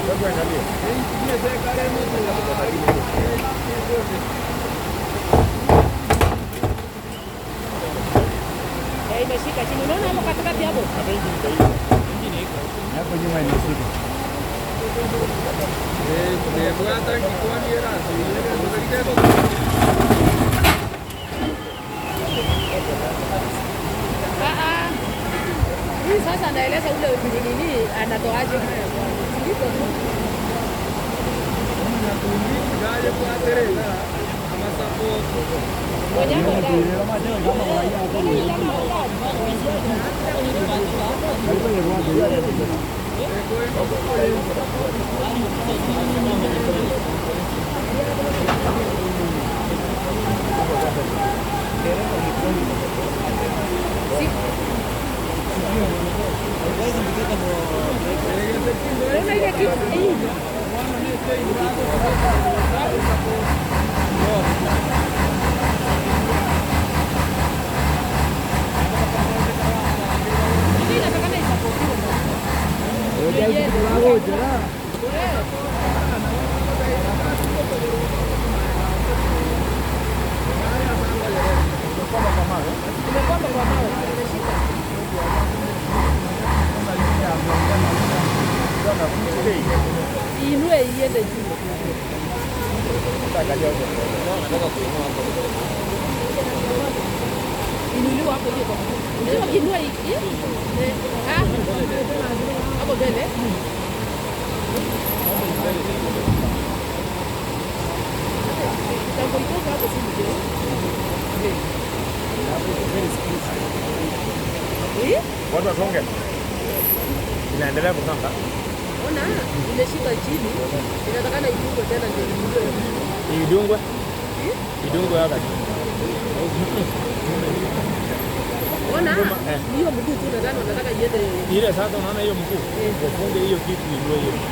Hebu angalia. Eh, imeshika chini. Unaona hapo katikati hapo? Hata engine itaisha. Engine iko. Hapo nyuma imeshika. Ah ah. Huyu sasa anaeleza ule nini anatoaje. Ndiko tu. Mwenye ako ndani. Huyu jamaa ako ndani. Unaona ile kitu hii? Hii inatakana isapotiwe. Imekwama kwa mawe, imeshika. Iinue iende juu. Inuliwa hapo hiyo kwa mguu. Unajua ukiinua hii eh, ah, hapo mbele. Kitambo itoka hapo si mchezo. Eh? Watu wasonge. Inaendelea kusonga. Ona, imeshika chini. Inatakana idungwe tena ndio iinuliwe. Idungwe. Idungwe hapa. Ona, hiyo mguu tu nadhani wanataka iende. Ile sasa unaona hiyo mguu. Wafunge hiyo kitu inue hiyo mguu.